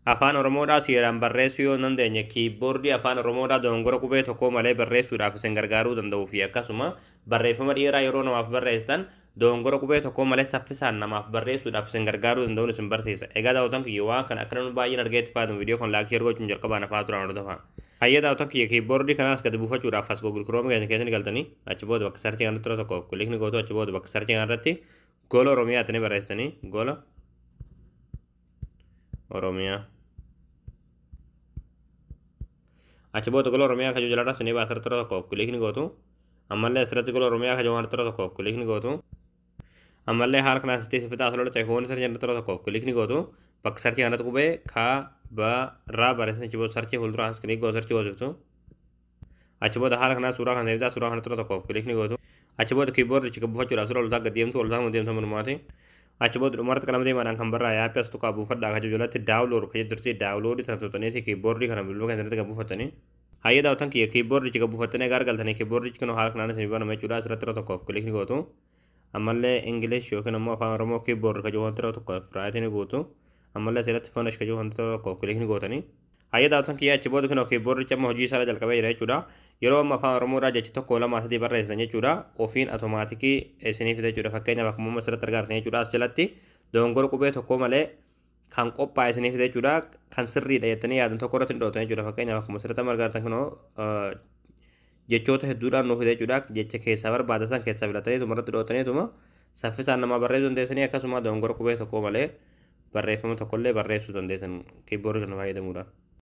Afaan Oromoodhaa seeraan barreessuu yoo hin dandeenye, keyboardii Afaan Oromoodhaa dogongora qubee tokko malee barreessuudhaaf isin gargaaruu danda'uu fi akkasuma barreeffama dheeraa yeroo namaaf barreessitan dogongora qubee tokko malee saffisaan namaaf barreessuudhaaf isin gargaaruu danda'uun isin barsiisa. Egaa daawwatan kiyya, waan kana akka namni baay'een argee itti fayyadamu viidiyoo kan like gochuun jalqabaan afaa turan hordofaa. Hayya daawwatan kiyya, keyboardii kanaas gadi buufachuudhaaf as Google Chrome keenya keessa ni galtanii, achi booda bakka searchii kanatti yeroo tokkoof click ni gootu. Achi booda bakka searchii kanarratti Gola Oromiyaa jettanii barreessitanii, Gola Oromiyaa. Achi booda Gola Oromiyaa kajoo jalarraa sinii baasa, irratti yeroo tokkoof click ni gootu. Ammallee asirratti Gola Oromiyaa kajoo waan yeroo tokkoof click ni gootu. Ammallee haala kanaan sitti sifitaa asirra ta'e foon searchii irratti yeroo tokkoof click ni gootu. Bakka searchii kanatti qubee K B R barreessan, achi booda searchii fuulduraan click gootu, searchii goosiftu. Achi booda haala kanaa suuraa kana fitaa, suuraa kanatti yeroo tokkoof click ni gootu. Achi booda keyboardichi buufachuudhaaf suuraa oltaa gad deemtu, oltaa deemtu manumaati. Achi booda dhumarratti qalama deemaadhaan kan barraa'e aappii as tuqaa buufadhaa kajoo jalatti download kan jedhu, downloadii sana tuqxaniiti keyboardii kana bilbila keessatti gad buufatanii. Hayyee daawwatan kiyya, keyboardichi gad buufattanii egaa argaltanii, keyboardichi kun haala kanaan isin banama jechuudha. Asirratti yeroo tokkoof click ni gootu. Ammallee English yookiin ammoo Afaan Oromoo keyboard kajoo wanti yeroo tokkoof rightii ni gootu. Ammallee asirratti finish kajoo wanti yeroo tokkoof click ni gootanii. Hayyee daawwatan kiyya, achi booda kunoo keyboardichi amma hojii isaa jalqabee jira jechuudha. Yeroo amma Afaan Oromoodhaa jechi tokko, lama, sadii barreessitan jechuudha. Ofiin automaatikii isinii fida jechuudha. Fakkeenyaaf akkuma amma asirratti argaa jirtan jechuudha. As jalatti dogongora qubee tokko malee kan qophaa'e isinii fida jechuudha. Kan sirriidha jettanii yaadan tokko irratti hin dhooftan jechuudha. Fakkeenyaaf akkuma asirratti amma argaa jirtan kunoo jechoota hedduudhaan nuuf fida jechuudha. Jecha keessaa barbaada san keessaa filatanii irratti dhootaniituma saffisaan namaa barreessuu dandeessanii, akkasuma dogongora qubee tokko malee barreeffama tokkollee barreessuu dandeessan keyboardii kana fayyadamuudhaan.